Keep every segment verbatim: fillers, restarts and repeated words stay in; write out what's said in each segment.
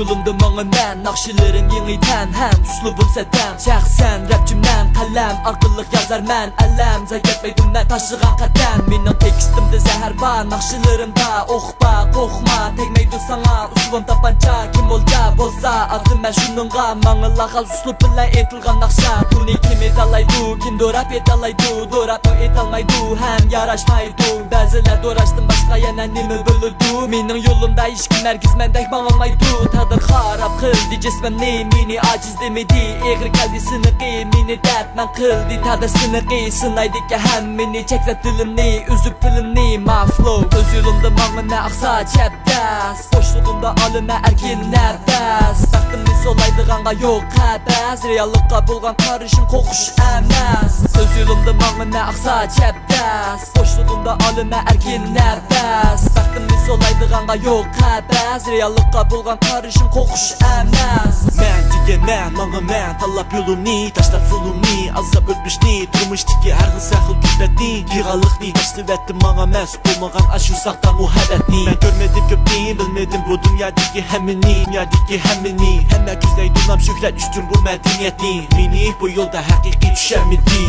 يولۇمدا ماڭىمەن، ناخشىلىرىم يېڭى تەم ھەم ئۇسلۇبۇم سەتەم. شەخسەن رەپچىمەن، قەلەم ئارقىلىق يازارمەن ئەلەم. زايەتمەيدۇ مەن تاشلىغان قەدەم، مېنىڭ تېكىستىمدە زەھەر بار، ناخشىلىرىمدا ئوق بار، قورقما، تەگمەيدۇ ساڭا ئۇسلۇبۇم تاپانچا. كىم ئولجا بولسا ئاتىمەن شۇنىڭغا، ماڭىلا خاس ئۇسلۇب بىلەن ئېيتىلغان ناخشا. بۇنى كىم ئېيتالايدۇ، كىم دوراپ ئېيتالايدۇ؟ دوراپمۇ ئېيتالمايدۇ ھەم ياراشمايدۇ. بەزىلەر دوراشتىن باشقا يەنە نېمە بىلىدۇ؟ مېنىڭ يولۇمدا ھېچكىم ھەرگىز مەندەك ماڭالمايدۇ. تەقدىر خاراب قىلدى جىسمىمنى، مېنى ئاجىز دېمىدى. ئېغىر كەلدى سىنىقى، مېنى دەپمەن قىلدى تەقدىر سىنىقى. سىنايدىكەن ھەممىنى، چەكلەپ تىلىمنى، ئۈزۈپ تىلىمنى. ما فلو، ئۆز يولۇمدا ماڭىمەن ئاقسا چەپ دەس. بوشلۇقۇمدا ئالىمەن ئەركىن نەپەس. بەختىمنى سولايدىغانغا يوق قەپەس. رېئاللىققا بولغان قارىشىم قورقۇش ئەمەس. ئۆز يولۇمدا ماڭىمەن ئاقسا چەپ دەس. بوشلۇقۇمدا ئالىمەن ئەركىن نەپەس. بەختىمنى سولايدىغانغا يوق قەپەس. رېئاللىققا بولغان قارىشىم قورقۇش ئەمەس. مەن دېگەن مەن، ماڭىمەن تاللاپ يولۇمنى، تاشلاپ زۇلۇمنى، ئازاب ئۆتمۈشنى، تۇرمۇشتىكى ھەر خىل سەخىل كۈلپەتنى، پىغانلىقنى تاشلىۋەتتىم ماڭا مەنسۇپ بولمىغان ئاشۇ ساختا مۇھەببەتنى. مەن كۆرمىدىم كۆپنى، بىلمىدىم بۇ دۇنيادىكى ھەممىنى، دۇنيادىكى ھەممىنى. ھەممە كۆزلەيدۇ نام شۆھرەت ئۈچۈن بۇ مەدەنىيەتنى. مېنى بۇ يولدا ھەقىقىي چۈشەنمىدى.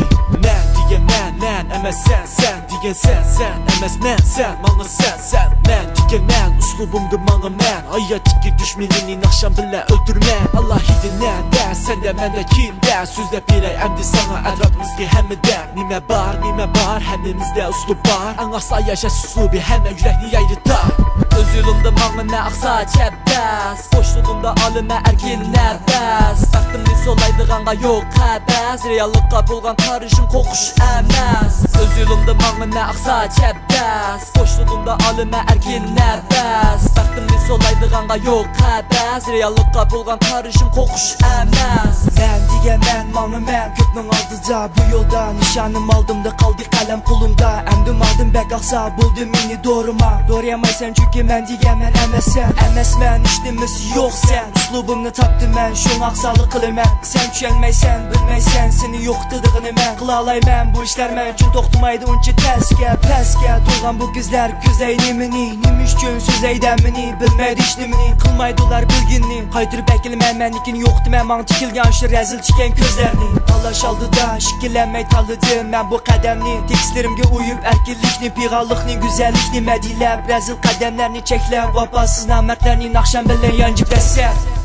مەن دېگەن مەن، مەن ئەمەس سەن، سەن دېگەن سەن، سەن ئەمەس مەن، سەن ماڭا سەن، سەن. مەن دېگەن مەن، ئۇسلۇبۇمدا ماڭىمەن. ھاياتتىكى دۈشمىنىنى ناخشام بىلەن ئۆلتۈرمە. ئالاھىدە نەدە، سەندە مەندە كىمدە؟ سۆزلەپ بېرەي ئەمدى ساڭا ئەتراپىمىزدىكى ھەممىدە. نېمە بار، نېمە بار، ھەممىمىزدە ئۇسلۇب بار. ئاڭلاسا ياشاش ئۇسلۇبى ھەممە يۈرەكنى يايرىتار. ئۆز يولۇمدا ماڭىمەن ئاقسا چەپ دەس. بوشلۇقۇمدا ئالىمەن ئەركىن نەپەس. بەختىمنى سولايدىغانغا يوق قەپەس. رېئاللىققا بولغان قارىشىم قورقۇش ئەمەس. ئۆز يولۇمدا ماڭىمەن ئاقسا چەپ دەس. بوشلۇقۇمدا ئالىمەن ئەركىن نەپەس. بەختىمنى سولايدىغانغا يوق قەپەس. رېئاللىققا بولغان قارىشىم قورقۇش ئەمەس. مەن دېگەن مەن، ماڭىمەن كۆپنىڭ ئالدىدا. بۇ يولدا نىشانىم ئالدىمدا قالدى، قەلەم قولۇمدا. ئەمدى ماڭدىم بەك ئاقسا، بولدى مېنى دورىما. دورىيالمايسەن چۈنكى مەن دېگەن مەن ئەمەسسەن. ئەمەسمەن، ھېچنېمىسى يوقسەن. ئۇسلۇبۇمنى تاپتىم مەن، شۇڭا ئاقساقلىق قىلىمەن. سەن چۈشەنمەيسەن، بىلمەيسەن، سېنى يوقىتىدىغىنى مەن. قىلالايمەن بۇ ئىشلار مەن ئۈچۈن، توختىمايدۇ ئۇنچە تەسكە، پەسكە. تولغان بۇ كۆزلەر كۆزلەي نېمىنى؟ نېمە ئۈچۈن سۆزلەيدە مېنى؟ بىلمەيدۇ ھېچنېمىنى، قىلمايدۇلار بىلگىننى. قايتۇرۇپ ئەكېلىمەن مەن، لېكىن يوقىتىمەن ماڭا تىكىلگەن شۇ رەزىل تىكەن كۆزلەرنى. تاللاش ئالدىدا ئىككىلەنمەي تاللىدىم مەن بۇ قەدەمنى. تېكىستلىرىمگە ئۇيۇپ ئەركىنلىكنى، پىغانلىقنى، گۈزەللىكنى مەدھىيلەپ، رەزىل قەدەملەرنى چەكلەپ، ۋاپاسىز نامەردلەرنى ناخشام بىلەن يانجىپ دەسسەپ.